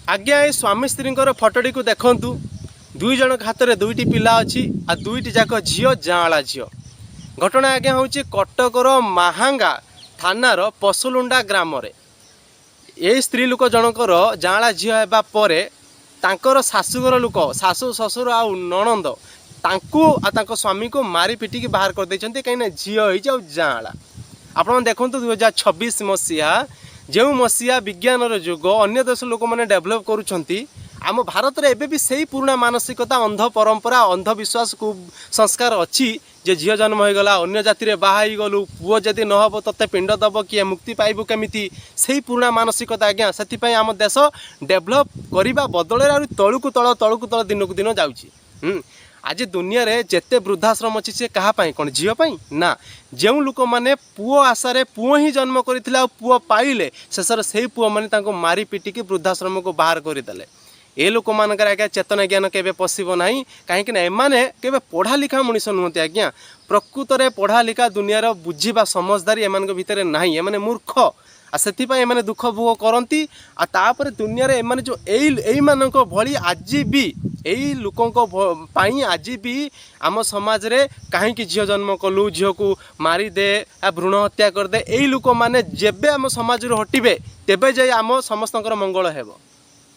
ଆଜ୍ଞା, ଏ ସ୍ୱାମୀ ସ୍ତ୍ରୀଙ୍କର ଫଟୋଟିକୁ ଦେଖନ୍ତୁ। ଦୁଇ ଜଣଙ୍କ ହାତରେ ଦୁଇଟି ପିଲା ଅଛି ଆଉ ଦୁଇଟି ଯାକ ଝିଅ, ଯାଆଁଳା ଝିଅ। ଘଟଣା ଆଜ୍ଞା ହେଉଛି କଟକର ମାହାଙ୍ଗା ଥାନାର ପଶୁଲୁଣ୍ଡା ଗ୍ରାମରେ। ଏଇ ସ୍ତ୍ରୀ ଲୋକ ଜଣଙ୍କର ଯାଆଁଳା ଝିଅ ହେବା ପରେ ତାଙ୍କର ଶାଶୁଘର ଲୋକ, ଶାଶୁ ଶ୍ୱଶୁର ଆଉ ନଣନ୍ଦ ତାଙ୍କୁ ଆଉ ତାଙ୍କ ସ୍ୱାମୀକୁ ମାରି ପିଟିକି ବାହାର କରିଦେଇଛନ୍ତି, କାହିଁକିନା ଝିଅ ହେଇଛି ଆଉ ଯାଆଁଳା। ଆପଣ ଦେଖନ୍ତୁ, 2026 ମସିହା, ଯେଉଁ ମସିହା ବିଜ୍ଞାନର ଯୁଗ, ଅନ୍ୟ ଦେଶ ଲୋକମାନେ ଡେଭଲପ୍ କରୁଛନ୍ତି, ଆମ ଭାରତରେ ଏବେ ବି ସେଇ ପୁରୁଣା ମାନସିକତା, ଅନ୍ଧ ପରମ୍ପରା, ଅନ୍ଧବିଶ୍ୱାସ, ସଂସ୍କାର ଅଛି ଯେ ଝିଅ ଜନ୍ମ ହୋଇଗଲା, ଅନ୍ୟ ଜାତିରେ ବାହା ହେଇଗଲୁ, ପୁଅ ଯଦି ନ ହେବ ତୋତେ ପିଣ୍ଡ ଦେବ କିଏ, ମୁକ୍ତି ପାଇବୁ କେମିତି? ସେଇ ପୁରୁଣା ମାନସିକତା ଆଜ୍ଞା। ସେଥିପାଇଁ ଆମ ଦେଶ ଡେଭଲପ୍ କରିବା ବଦଳରେ ଆହୁରି ତଳକୁ ତଳ, ତଳକୁ ତଳ ଦିନକୁ ଦିନ ଯାଉଛି। ଆଜି ଦୁନିଆରେ ଯେତେ ବୃଦ୍ଧାଶ୍ରମ ଅଛି, ସେ କାହା ପାଇଁ? କ'ଣ ଝିଅ ପାଇଁ? ନା, ଯେଉଁ ଲୋକମାନେ ପୁଅ ଆଶାରେ ପୁଅ ହିଁ ଜନ୍ମ କରିଥିଲେ ଆଉ ପୁଅ ପାଇଲେ, ଶେଷରେ ସେଇ ପୁଅମାନେ ତାଙ୍କୁ ମାରି ପିଟିକି ବୃଦ୍ଧାଶ୍ରମକୁ ବାହାର କରିଦେଲେ। ଏ ଲୋକମାନଙ୍କର ଆଜ୍ଞା ଚେତନା ଜ୍ଞାନ କେବେ ପଶିବ ନାହିଁ, କାହିଁକିନା ଏମାନେ କେବେ ପଢ଼ା ଲିଖା ମଣିଷ ନୁହନ୍ତି ଆଜ୍ଞା। ପ୍ରକୃତରେ ପଢ଼ା ଲିଖା, ଦୁନିଆର ବୁଝିବା ସମଜଦାରୀ ଏମାନଙ୍କ ଭିତରେ ନାହିଁ। ଏମାନେ ମୂର୍ଖ ଆଉ ସେଥିପାଇଁ ଏମାନେ ଦୁଃଖ ଭୋଗ କରନ୍ତି। ଆଉ ତାପରେ ଦୁନିଆରେ ଏମାନେ ଯେଉଁ ଏଇମାନଙ୍କ ଭଳି ଆଜି ବି ଏଇ ଲୋକଙ୍କ ପାଇଁ ଆଜି ବି ଆମ ସମାଜରେ କାହିଁକି ଝିଅ ଜନ୍ମ କଲୁ, ଝିଅକୁ ମାରିଦେ, ଭ୍ରୂଣ ହତ୍ୟା କରିଦେ। ଏଇ ଲୋକମାନେ ଯେବେ ଆମ ସମାଜରୁ ହଟିବେ, ତେବେ ଯାଇ ଆମ ସମସ୍ତଙ୍କର ମଙ୍ଗଳ ହେବ।